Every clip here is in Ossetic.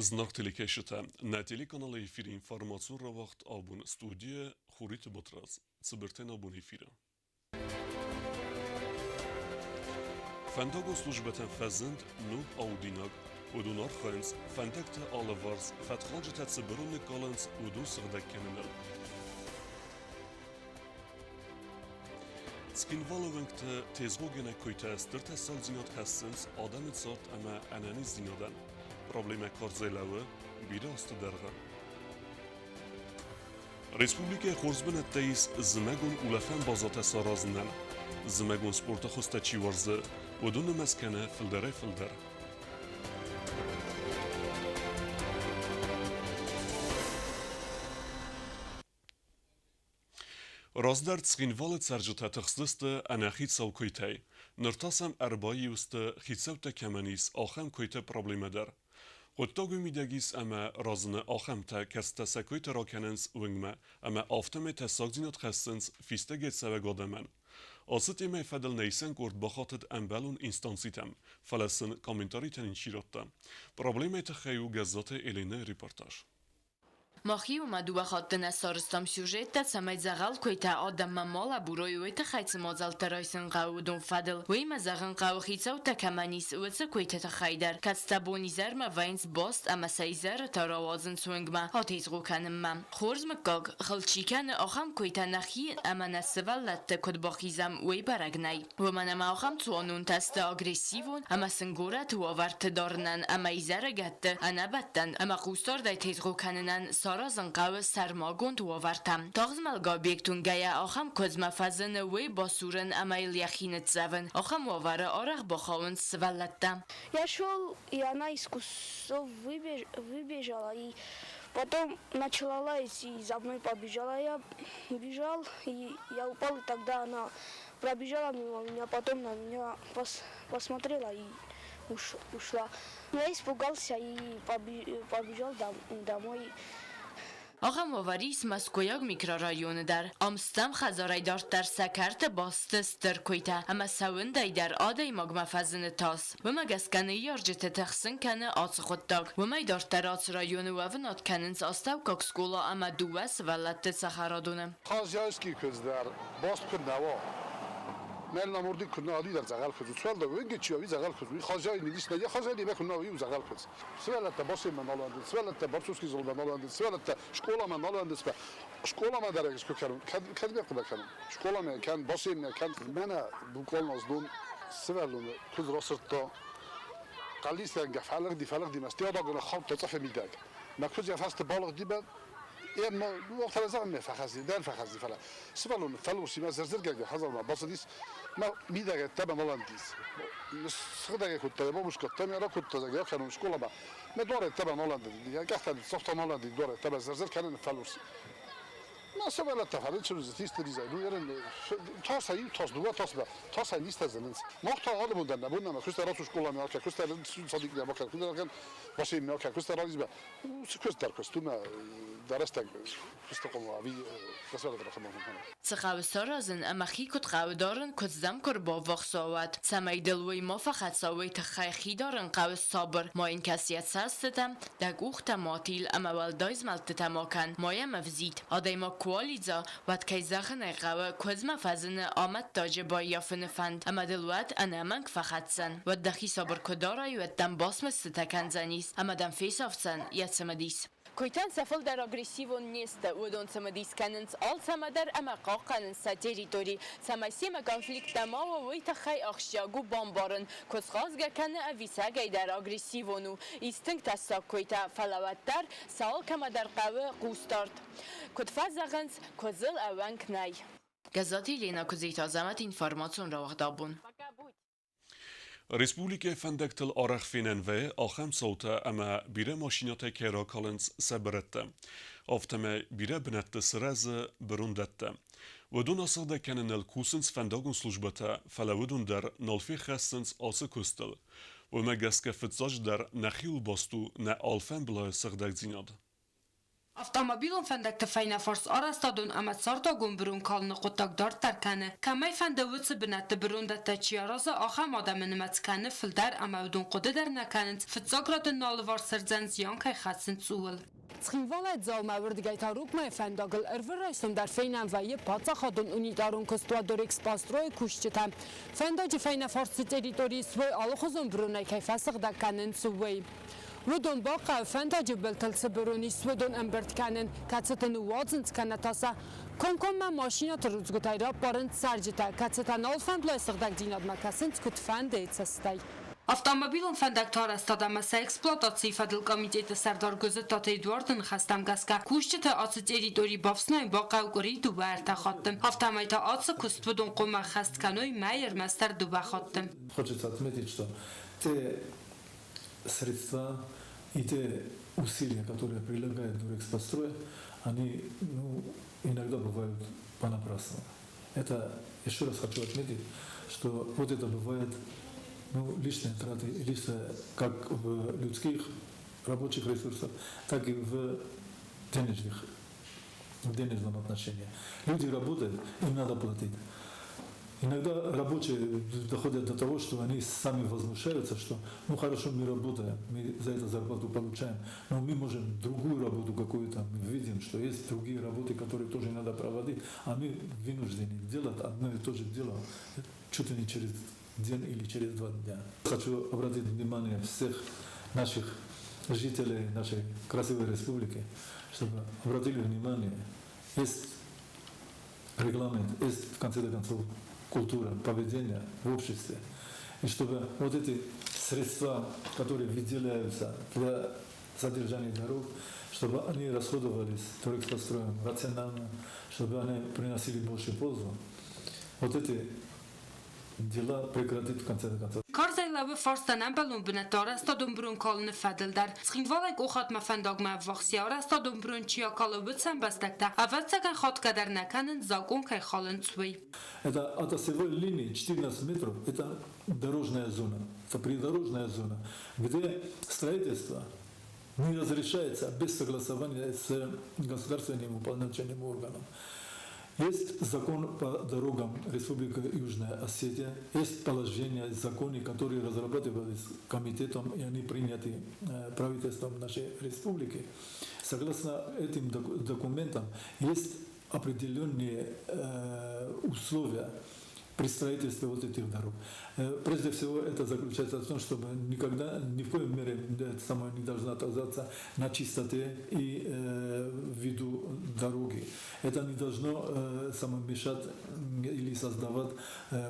Знаг телекӕсджытӕ, нӕ телеканалы эфиры информацион рауагъд абон студийӕ Хуриты Батрадз. Цыбыртӕн абон эфиры. Фӕндагон службӕтӕн фӕзынд ног аудинаг. Уыдон архайынц фӕндӕгты алыварс фӕткхалджытӕ цы бырон ныккалынц, уыдон сыгъдӕг кӕныныл. Цхинвалы уӕнгты тезгъогӕнӕг куыйтӕ стыр тӕссагдзинад хӕссынц адӕмы цард ӕмӕ ӕнӕниздзинадӕн. Проблемӕ карзӕй лӕууы бирӕ азты дӕргъы. Республикӕйы хорз бынӕттӕ ис зымӕгон улӕфӕн базӕтӕ саразынӕн. Зымӕгон спорты хуызтӕ чи уарзы, уыдон нымӕц кӕны фылдӕрӕй-фылдӕр. Раздӕр Цхинвалы цӕрджытӕ тыхстысты ӕнӕхицау куыйтӕй. Ныр та сӕм ӕрбаиу сты, хицӕуттӕ кӕмӕн ис, ахӕм куыйты проблемӕ дӕр. Хъуыддаг уый мидӕг ис ӕмӕ разыны ахӕмтӕ, кӕцытӕ сӕ куыйты ракӕнынц уынгмӕ ӕмӕ афтӕмӕй тӕссагдзинад хӕссынц фистӕгӕй цӕуӕг адӕмӕн. Ацы темӕйы фӕдыл нӕ исӕн къорд бахатыд ӕмбӕлон инстанцитӕм, фӕлӕ сын комментаритӕ ничи радта. Проблемӕйы тыххӕй у Гӕззаты Еленӕйы репортаж. Мах иумӕ дыууӕ хатты нӕ сарӕзтам сюжеттӕ, цӕмӕй дзӕгъӕл куыйтӕ адӕммӕ ма лӕбурой, уый тыххӕй цы мадзӕлттӕ райсын хъӕуы, уыдон фӕдыл. Уыимӕ зӕгъын хъӕуы, хицӕуттӕ кӕмӕн ис, уыцы куыйты тыххӕй дӕр, кӕцытӕ бон-изӕрмӕ вӕййынц баст ӕмӕ сӕ изӕры та рауадзынц уынгмӕ, атезгъо кӕнынмӕ. Хорз мыггаг, хыл чи кӕны, ахӕм куыйтӕ нӕхи ӕмӕ нӕ сывӕллӕтты куыд бахизӕм, уый бӕрӕг нӕй. Уымӕн ӕмӕ ахӕм цуанонтӕ сты агрессивон ӕмӕ сын горӕты уавӕрты дарынӕн ӕмӕ изӕрыгӕтты ӕнӕбӕттӕн ӕмӕ хъусдардӕй тезгъо кӕнынӕн саразын хъӕуы сӕрмагонд уавӕртӕ. Тагъд-змӕлгӕ объект уынгӕйӕ ахӕм куыдзмӕ фӕзыны уый басурын ӕмӕ йыл йӕхи ныццӕвын. Ахӕм уавӕры арӕх бахауынц сывӕллӕттӕ. Я шел, и она из кустов выбежала, и потом начала лаять, и за мной побежала. Я бежал, и я упал, и тогда она пробежала мимо меня, потом на меня посмотрела и ушла. Я испугался и побежал домой. Ахӕм уавӕр ис Мӕскуыйаг микрорайоны дӕр. Ам стӕм хӕдзарӕй дарддӕр сӕ кӕрты басты стыр куыйтӕ ӕмӕ сӕ уындӕй дӕр адӕймагмӕ фӕзыны тас. Уымӕ гӕсгӕ ныййарджыты тыхсын кӕны ацы хъуыддаг. Уымӕй дарддӕр ацы районы уӕвынад кӕнынц астӕуккаг скъола ӕмӕ дыууӕ сывӕллӕтты цӕхӕрадоны. Хозяйский куыдз дӕр баст куы нӕ уа, мӕн наморди куы нӕ али дӕр дзӕгъӕл куыдз у. Цуӕлдаг уынги чи уа, дзӕгъӕл куыдз. Уый хозяин милис нӕ, йӕ хозяин куы нӕ уа, уый дзӕгъӕл куыдз. Сывӕллӕттӕ бассейнмӕ нал уӕндынц, сывӕллӕттӕ борцовский залмӕ нал уӕндынц, сывӕллӕттӕ скъоламӕ нал уӕндынц. Скъоламӕ дӕр ӕз куы кӕнон, кӕд кӕд ме хъуыды кӕнон? Скъоламӕ кӕн, бассейнмӕ кӕн. Мӕнӕ буквально знон сывӕллоны куыдз расырдта хъӕллистгӕнгӕ фӕлыгъди, фӕлыгъди мӕ стиадагоны хаудта цъыфы мидӕг. Мӕ куыдз йӕ фӕсте балыгъди мӕ ӕмӕ уӕлтӕрӕн зӕгъын ме фӕхӕсси, дӕр фӕхӕсси, фӕлӕ сывӕллоны фӕлурсимӕ зыр-зыргӕнгӕ хӕдзармӕ бацыдис, мӕ мидӕгӕй ӕддӕмӕ нал ӕндис. Сыгъдӕгӕй кодта, йӕ бабуш кодта, мӕ ракодта, зӕгъгӕ, кӕнон скъоламӕ. Мӕ дуар ӕддӕмӕ нал ӕндыди, йӕ къӕхтӕ ныццавта, нал ӕндыди дуар ӕддӕмӕ зыр-зыр кӕнын фӕлурси. Мӕ сывӕллӕттӕ фӕрынчын уыдзысты низӕй, ну ерын тасӕй иу тас, дыууӕ тасмӕ, тасӕй низтӕ зынынц. Мах та алы бон дӕр нӕ бон нӕма куыста рацу скъоламӕ акӕ, куыста садикмӕ бакӕ, куыста бассейнмӕ акӕ, куыста ралидзмӕ. Цы куыст дӕр куыст, уымӕ дӕ рӕстӕг куысты хъом ӕви фӕсвӕд рахӕмон кӕнӕ. Цы хъӕуы саразын ӕмӕ хи куыд хъӕуы дарын, куыдз дӕм куы рбаввахс уа, уӕд, цӕмӕй дыл уый ма фӕхӕца, уый тыххӕй хи дарын хъӕуы сабыр, ма йын кӕс йӕ цӕстытӕм, дӕ къухтӕ ма тил ӕмӕ уӕлдай змӕлдтытӕ ма кӕн, ма йӕм ӕвзид. Адӕймаг куы алидза, уӕд, кӕй зӕгъын ӕй хъӕуы, куыдзмӕ фӕзыны амӕттаджы баййафыны фӕнд ӕмӕ дыл уӕд ӕнӕмӕнг фӕхӕцдзӕн. Уӕд дӕхи сабыр куы дарай, уӕд дӕм басмыстытӕ кӕндзӕнис ӕмӕ дӕм фесӕфдзӕн йӕ цымыдис. Куыйтӕн сӕ фылдӕр агрессивон не сты, уыдон цымыдис кӕнынц алцӕмӕдӕр ӕмӕ хъахъхъӕнынц сӕ территори. Цӕмӕй семӕ конфликттӕ ма уа, уый тыххӕй ахсджиаг у бамбарын, куыдз хъазгӕ кӕны ӕви сагӕй дӕр агрессивон у. Ис тынг тӕссаг куыйтӕ, фӕлӕ уӕддӕр сӕ алкӕмӕдӕр хъӕуы хъусдард. Куыд фӕзӕгъынц, куыдзыл ӕууӕнк нӕй. Гӕззаты Еленӕ Куыдзиты Азӕмӕт информацион рауагъд абон. Республикӕйы фӕндӕгтыл арӕх фенӕн вӕййы ахӕм цаутӕ ӕмӕ бирӕ машинӕтӕ кӕй ракалынц сӕ бырӕттӕ. Афтӕмӕй бирӕ бынӕтты сырӕзы бырондӕттӕ. Уыдон асыгъдӕг кӕныныл кусынц фӕндагон службӕтӕ, фӕлӕ уыдон дӕр нал феххӕссынц ацы куыстыл. Уымӕ гӕсгӕ фыццаджыдӕр нӕхиуыл баст у нӕ алфӕмблайы сыгъдӕгдзинад. Автомобилон фӕндӕгты фӕйнӕфарс арӕзтадон ӕмӕ цардагон бырон калыны хъуыддаг дарддӕр кӕны. Кӕмӕй фӕнды уыцы бынӕтты бырондӕттӕ чи араза, ахӕм адӕмы нымӕц кӕны фылдӕр ӕмӕ уыдон хъуыды дӕр нӕ кӕнынц, фыццаг рады нӕ алыварс ӕрдзӕн зиан кӕй хӕссынц, ууыл. Цхинвалӕй Дзаумӕ уырдыгӕй та Рукъмӕйы фӕндагыл ӕрвылрайсом дӕр фенӕн вӕййы паддзахадон унитарон куыстуат Дорэкспострой-ы кусджытӕ. Фӕндаджы фӕйнӕфарс цы территори ис, уый алыхуызон быронӕй кӕй фӕсыгъдӕг кӕнынц, уый. Уыдон бахъӕуы фӕндаджы былтыл цы бырон ис, уыдон ӕмбырд кӕнын, кӕцыты ныууадзынц кӕнӕ та сӕ комкоммӕ машинӕты рудзгуытӕй раппарынц цӕрджытӕ, кӕцытӕ нал фӕндлай сыгъдӕгдзинадмӕ кӕсынц куыдфӕндыйы цӕстӕй. Автомобилон фӕндӕгты арӕзтад ӕмӕ сӕ эксплуатацийы фӕдыл комитеты сӕрдар Гуызыттаты Эдуарды ныхӕстӕм гӕсгӕ, кусджыты ацы территори бафснайын бахъӕуы къуыри дыууӕ-ӕртӕ хатты. Афтӕмӕй та ацы куыст уыдон хъуамӕ ӕххӕст кӕной мӕй ӕрмӕстдӕр дыууӕ хатты. Хочется отметить, что те средства и те усилия, которые прилагает Дорэкспострой, они, ну, иногда бывают понапрасну. Это еще раз хочу отметить, что вот это бывает, ну, личные траты, личные как в людских рабочих ресурсах, так и в денежном отношении. Люди работают, им надо платить. Иногда рабочие доходят до того, что они сами возмущаются, что, ну, хорошо, мы работаем, мы за это зарплату получаем, но мы можем другую работу какую-то, мы видим, что есть другие работы, которые тоже надо проводить, а мы вынуждены делать одно и то же дело чуть ли не через день или через 2 дня. Хочу обратить внимание всех наших жителей нашей красивой республики, чтобы обратили внимание, есть регламент, есть, в конце концов, культура поведения в обществе. И чтобы вот эти средства, которые выделяются для содержания дорог, чтобы они расходовались Дорэкспостроем рационально, чтобы они приносили больше пользу. Вот эти дела прекратить в конце концов. Карзӕй лӕууы фарстӕн ӕмбӕлон бынӕтты арӕзтадон бырон калыны фӕдыл дӕр. Цхинвалӕй Къохатмӕ фӕндагмӕ ӕввахс йӕ арӕзтадон бырон чи акалы, уыцы ӕмбӕстӕгтӕ, ӕвӕццӕгӕн, хатгӕ дӕр нӕ кӕнынц, закъон кӕй халынц, уый. Это от осевой линии 14 метров, это дорожная зона, это придорожная зона, где строительство не разрешается без согласования с государственным уполномоченным органом. Есть закон по дорогам Республики Южная Осетия, есть положения, законы, которые разрабатывались комитетом, и они приняты правительством нашей республики. Согласно этим документам, есть определенные условия при строительстве вот этих дорог. Прежде всего, это заключается в том, чтобы никогда, ни в коем мере это самое не должно отражаться на чистоте и виду дороги. Это не должно самое мешать или создавать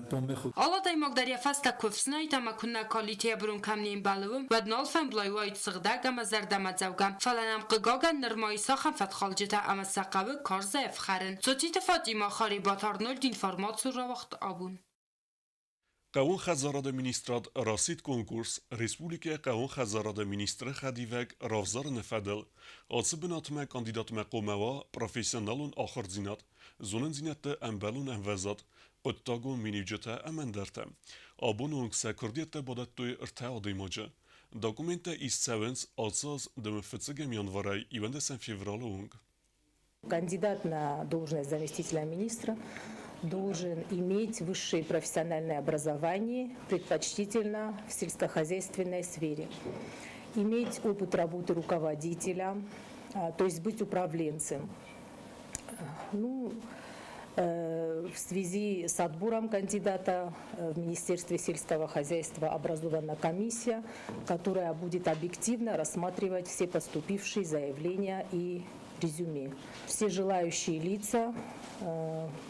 помеху. Алы адӕймаг дӕр йӕ фӕстӕ куы ӕфснайид ӕмӕ куыннӕ калид йӕ бырон кӕм не мбӕлы, уым, уӕд нал фӕмблай уаид сыгъдӕг ӕмӕ зӕрдӕмӕдзӕугӕ. Фӕлӕ нӕм, хъыгагӕн, нырма ис ахӕм фӕткхалджытӕ ӕмӕ сӕ хъӕуы карзӕй ӕфхӕрын. Цоциты Фатимӕ, Харебат Арнольд, информацион рауагъд Абон. Хъӕууон хӕдзарады министрад расидт конкурс республикӕйы хъӕууон хӕдзарады министры хӕдивӕг равзарыны фӕдыл. Ацы бынатмӕ кандидатмӕ хъуамӕ уа профессионалон ахуырдзинад, зонындзинӕдты ӕмбӕлон ӕмвӕзад, хъуыддагон миниуджытӕ ӕмӕ ӕндӕртӕ. Абоны онг сӕ куырдиӕттӕ бадӕттой ӕртӕ адӕймаджы. Документтӕ ист цӕуынц ацы аз 5 январӕй 11 февралы онг. Кандидат на должность заместителя министра должен иметь высшее профессиональное образование, предпочтительно в сельскохозяйственной сфере, иметь опыт работы руководителя, то есть быть управленцем. Ну, в связи с отбором кандидата в Министерстве сельского хозяйства образована комиссия, которая будет объективно рассматривать все поступившие заявления и резюме. Все желающие лица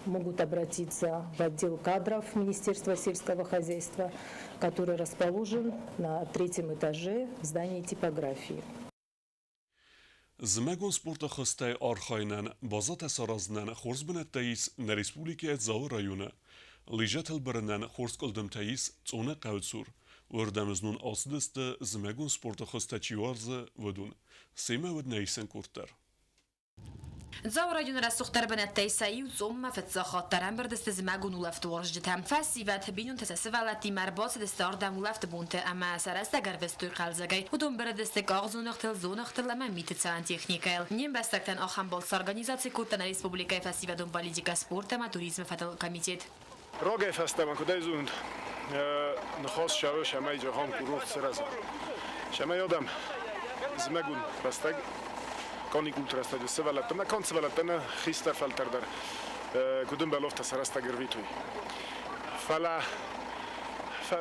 могут обратиться в отдел кадров Министерства сельского хозяйства, который расположен на третьем этаже в здании типографии. Зымӕгон спорты хуызтӕй архайынӕн базӕтӕ саразынӕн хорз бынӕттӕ ис нӕ республикӕйы Дзауы районы. Лыжӕтыл бырынӕн хорз къуылдымтӕ ис Цъоны хъӕуы цур. Уырдӕм знон ацыдысты зымӕгон спорты хуызтӕ чи уарзы, уыдон. Семӕ уыд нӕ исӕн къорд дӕр. Дзауы районы рӕсугъддӕр бынӕттӕй сӕ иу Цъоммӕ фыццаг хатт дӕр ӕмбырд сты зымӕгон улӕфты уарзджытӕ. Фӕсивӕд, бинонтӕ сӕ сывӕллӕттимӕ ӕрбацыдысты ардӕм улӕфты бонты ӕмӕ сӕ рӕстӕг ӕрвыстой хъӕлдзӕгӕй. Уыдон бырыдысты къахдзоныгътыл, дзоныгътыл ӕмӕ миты цӕрӕн техникӕйыл. Не мбӕстӕгтӕн ахӕм балц сорганизаци кодта нӕ республикӕйы фӕсивӕдон политикӕ, спорт ӕмӕ туризмы фӕдыл комитет. Рагӕй фӕстӕмӕ куыдӕй зонут, ныхас цӕуы, цӕмӕй зӕгъӕм курорт сырӕза. Цӕмӕй адӕм зымӕгон рӕстӕг, каникулты рӕстӕджы сывӕллӕттӕ, нӕ канд сывӕллӕттӕ, нӕ хистӕр фӕлтӕр дӕр куыд ӕмбӕлы, афтӕ сӕ рӕстӕг ӕрвитой. Фӕлӕ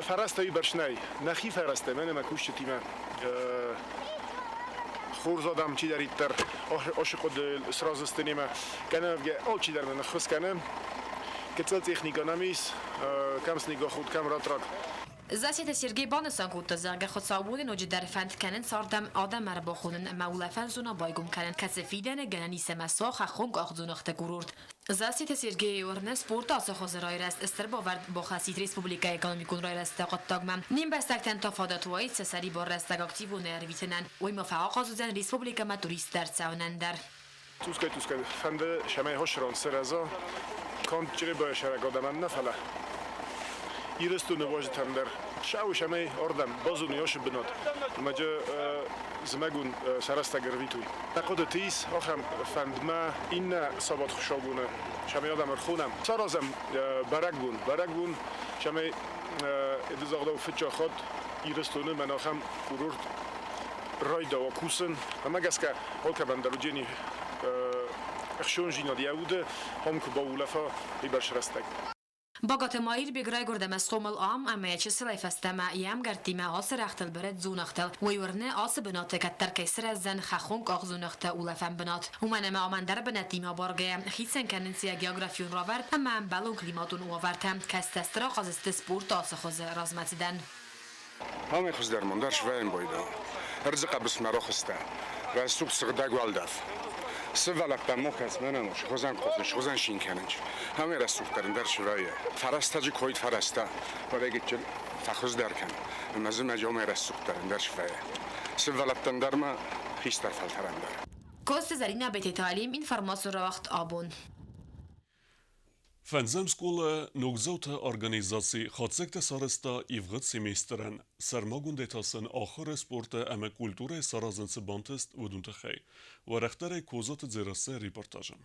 фӕрӕзтӕ уыйбӕрц нӕй. Нӕхи фӕрӕзтӕ, мӕнӕ мӕ кусджытимӕ хорз адӕм чидӕриддӕр ацы хъуыды сразы сты немӕ, кӕнӕ алчидӕр нын ӕххуыс кӕны. Гыццыл техникӕ нӕм ис, кӕм снегоход, кӕм ратрак. Зассеты Сергей банысан кодта, зӕгъгӕ, хуыцаубоны ноджыдӕр фӕнд кӕнынц ардӕм адӕм ӕрбахонын ӕмӕ улӕфӕн зона байгом кӕнын, кӕцы фидӕны гӕнӕн ис ӕмӕ суа хӕххон къахдзоныгъты курорт. Зассеты Сергейы уырны, спорты ацы хуызы райрӕзт стыр бавӕрд бахӕссид республикӕйы экономикон райрӕзты хъуыддагмӕ. Не мбӕстӕгтӕн та фадат уаид сӕ сӕрибар рӕстӕг активонӕй ӕрвитынӕн, уый ма фӕахъаз уыдзӕн республикӕмӕ туристтӕ ӕрцӕуынӕн дӕр. Тускъай-тускъай фӕнды, цӕмӕй хорз сырӕза, канд Чъребайы сӕрӕг адӕмӕн нӕ, фӕлӕ Ирыстоны уазджытӕн дӕр. Сӕ цӕмӕй ардӕм базоной ацы бынат, ӕмӕ зымӕгон сӕ рӕстӕг ӕрвитой. Нӕ хъуыдыты ис ахӕм фӕндмӕ иннӕ сабат хуыцаубоны, цӕмӕй адӕм ӕрхонӕм. Саразӕм бӕрӕгбон, бӕрӕгбон, цӕмӕй ды загъдау фыццаг хатт Ирыстоны мӕн ахӕм курорт райдауа кусын. Ӕмӕ гӕсгӕ алкӕмӕн дӕр уыдзӕни ӕхсондзинад йӕ уды, ам куы баулӕфа, уыйбӕрц рӕстӕг. Багаты Маирбег райгуырд ӕмӕ схъомыл ам, ӕмӕ йӕ чысылӕй фӕстӕмӕ йӕ ӕмгӕрттимӕ ацы рӕгътыл бырыд дзоныгътыл. Уый уырны, ацы бынаты кӕддӕр кӕй сырӕздзӕн хӕххон къахдзоныгъты улӕфӕн бынат. Уымӕн ӕмӕ ам ӕндӕр бынӕттимӕ абаргӕйӕ хицӕн кӕнынц йӕ географион равӕрд ӕмӕ ӕмбӕлон климатон уавӕртӕ, кӕцытӕ стыр ахъаз сты спорты ацы хуызы размӕцыдӕн. Амӕй хуыздӕр мын дӕр свӕййын бойдӕ. Ӕрдзы хъӕбысмӕ рохстӕ, рӕсугъд сыгъдӕг уӕлдӕф. Сывӕллӕттӕ мокӕс мӕнӕн схуызӕн кодтой, схуызӕн шин кӕнынч. Амӕй рӕсугъддӕр ӕндӕр свӕййы. Фӕрӕстӕджы койд фӕрӕстӕ, уӕлӕгӕдджын фӕхуыздӕр кӕн, ӕмӕ зымӕджы омӕй рӕсугъддӕр ӕндӕр свӕййы. Сывӕллӕттӕн дӕр ма, хистӕр фӕлтӕрӕн дӕр. Коцты Зӕринӕ Бететы Алим информацион рауагъд абон. Фӕндзӕм скъола ногдзауты организаци хатдзӕгтӕ сарӕзта ивгъуыд семестрӕн. Сӕрмагондӕй та сын ахуыры, спорты ӕмӕ культурӕйы саразын цы бантыст, уыдон тыххӕй. Уӕрӕхдӕрӕй Козаты Дзерассӕ репортажы.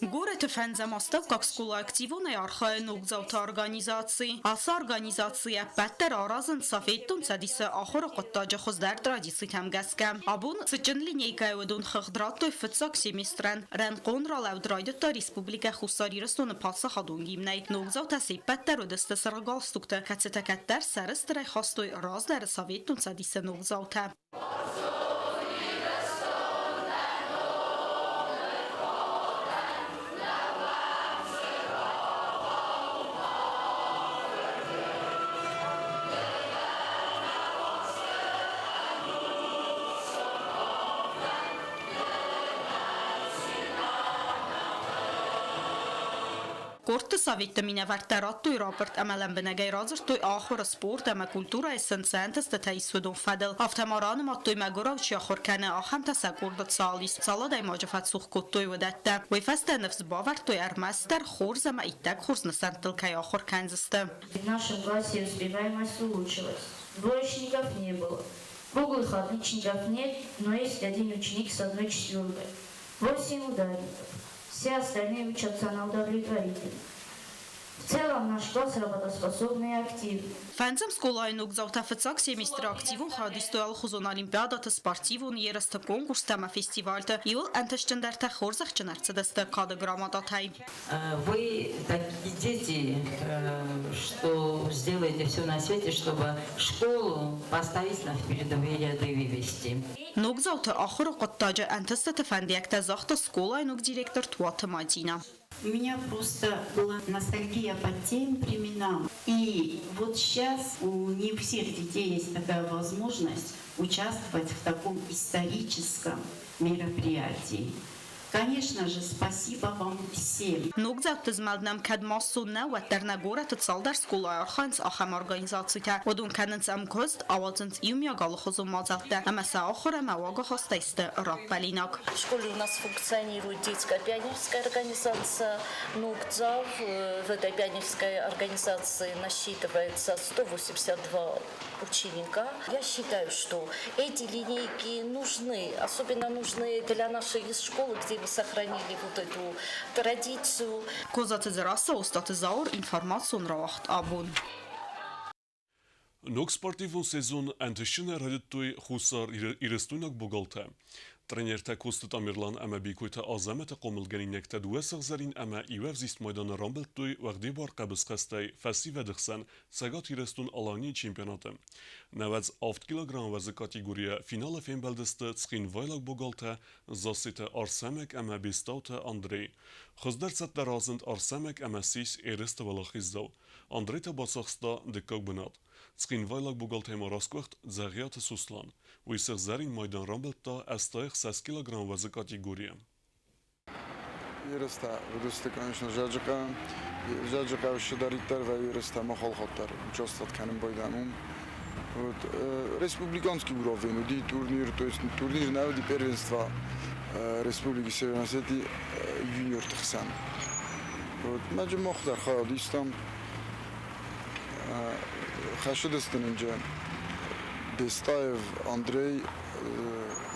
Горӕты фӕндзӕм астӕуккаг скъола активонӕй архайы ногдзауты организаци. Ацы организацийы ӕппӕт дӕр аразынц Советон Цӕдисы ахуыры хъуыддаджы хуыздӕр традицитӕм гӕсгӕ. Абон цытджын линейкӕйы уыдон хыгъд радтой фыццаг семестрӕн. Рӕнхъон ралӕуд райдыдта Республикӕ Хуссар Ирыстоны паддзахадон гимнӕй. Ногдзаутӕ се ппӕт дӕр уыдысты цыргъ галстуктӕ, кӕцытӕ кӕддӕр сӕрыстырӕй хастой раздӕры Советон Цӕдисы ногдзаутӕ. Къордты советты минӕвӕрттӕ радтой рапорт ӕмӕ лӕмбынӕгӕй радзырдтой ахуыры, спорт ӕмӕ культурӕйы сын цы ӕнтыстытӕ ис, уыдон фӕдыл. Афтӕ ма ранымадтой, мӕгуырау чи ахуыр кӕны, ахӕмтӕ сӕ къорды цал ис, цал адӕймаджы фӕцух кодтой, уыдӕттӕ. Уый фӕстӕ ныфс бавӕрдтой, ӕрмӕстдӕр хорз ӕмӕ иттӕг хорз нысӕнттыл кӕй ахуыр кӕндзысты. В нашем классе успеваемость улучшилась. Двоечников не было. Круглых отличников нет, но есть один ученик с одной четверкой. Восемь ударников. Все остальные учатся на удовлетворительно. В целом наш класс работоспособный и активный. Фӕндзӕм скъолайы ногдзаутӕ фыццаг семестры активон хайад истой алыхуызон олимпиадӕты, спортивон ерысты, конкурстӕ ӕмӕ фестивальты. Иуыл ӕнтыстджындӕртӕ хорзӕхджын ӕрцыдысты кады грамотатӕй. Вы такие дети, что сделаете все на свете, чтобы школу поставить на передовые ряды вывести. Ногдзауты ахуыры хъуыддаджы ӕнтыстыты фӕндиӕгтӕ загъта скъолайы ног директор Туаты Мадинӕ. У меня просто была ностальгия по тем временам. И вот сейчас у не всех детей есть такая возможность участвовать в таком историческом мероприятии. Конечно же, спасибо вам всем. Ногдзауты змӕлд нӕм кӕд массон нӕ, уӕддӕр нӕ горӕты цалдӕр скъолайы архайынц ахӕм организацитӕ. Уыдон кӕнынц ӕмкуыст, ауадзынц иумиаг алыхуызон мадзӕлттӕ ӕмӕ сӕ ахуыр ӕмӕ уагахастӕй сты раппӕлинаг. В школе у нас функционирует детская пионерская организация «Ногдзау». В этой пионерской организации насчитывается 182 ученика. Я считаю, что эти линейки нужны, особенно нужны для нашей школы, где мы сохранили вот эту традицию. Козаты Дзерассӕ, Остъаты Зауыр, информацион рауагъд Абон. Ног спортивон сезон ӕнтыстджынӕй райдыдтой Хуссар Ирыстойнаг богалтӕ. Тренертӕ Коцты Тамерлан ӕмӕ Бекъойты Азӕмӕты хъомылгӕнинӕгтӕ дыууӕ сыгъзӕрин ӕмӕ иу ӕвзист майданы рамбылдтой уӕгъдибар хъӕбысхӕстӕй фӕсивӕды хсӕн Цӕгат Ирыстон-Аланийы чемпионаты. 97 килограмм уӕзы категорийӕ финалы фембӕлдысты цхинвайлаг богалтӕ Зассеты Арсӕмӕг ӕмӕ Бестауты Андрей. Хуыздӕр цӕттӕ разынд Арсӕмӕг ӕмӕ ссис ерысты уӕлахиздзау. Андрей та бацахста дыккаг бынат. Цхинвайлаг богалтӕй ма расгуыхт Дзӕгъиаты Сослан. Уый сыгъзӕрин майдан рамбылдта 86 килограмм уӕзы категорийы. Ерыстӕ уыдысты, конечно, Зӕджыхъӕуы. Зӕджыхъӕуы цыдӕриддӕр вӕййы ерыстӕ махалхатт дӕр участвовать кӕнын байдайӕм уым. Вот, республиканский уровень уыди турнир, то есть турнир нӕ уыди первенство Республики Северной Осетии юниорты хсӕн. Вот, мӕджы мах дӕр хайад истам. Хӕссыдысты нын Бестаев Андрей,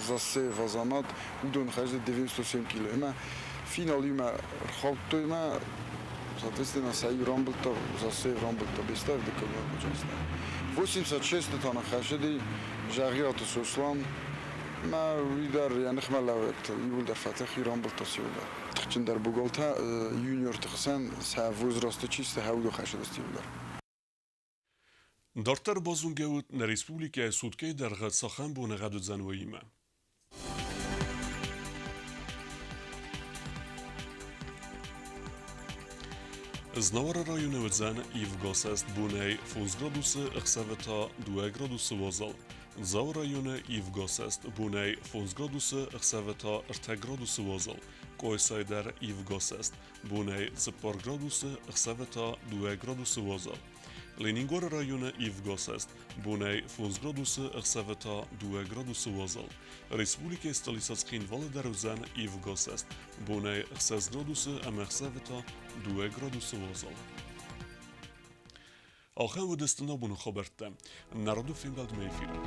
Зассеев Азамат, уыдон хӕсты 97 кило. Ӕмӕ финал иумӕ рхаудтой ӕмӕ, соответственно, сӕ иу рамбылдта, Зассеев рамбылдта Бестаев дыккаг участок. 86 та ныххӕссыди Зӕгъиаты Сослан ӕмӕ уый дӕр йӕ ныхмӕ лӕууӕгтыл иууылдӕр фӕтых, и рамбылдта иууылдӕр. Тыхджындӕр богалтӕ юниорты хсӕн сӕ возрасты чи сты, уыдон хӕссыдысты иууылдӕр. Дарддӕр базонгӕ ут нӕ республикӕйы суткӕйы дӕргъы цахӕм боныгъӕд уыдзӕн, уыимӕ. Знауыры районы уыдзӕн ивгӕсӕст бонӕй 5 градусы, ӕхсӕвы та 2 градусы уазал. Дзауы районы ивгӕсӕст бонӕй 5 градусы, ӕхсӕвы та 3 градусы уазал. Къойсай дӕр ивгӕсӕст бонӕй 4 градусы, ӕхсӕвы та 2 градусы уазал. Ленингоры районы ивгӕсӕст бонӕй 5 градусы, ӕхсӕвы та 2 градусы уазал. Республикӕйы столицӕ Цхинвалы дӕр уыдзӕн ивгӕсӕст бонӕй 6 градусы ӕмӕ ӕхсӕвы та 2 градусы уазал. Ахӕм уыдысты нӕ боны хабӕрттӕ. Народу фембӕлдмӕ эфиры.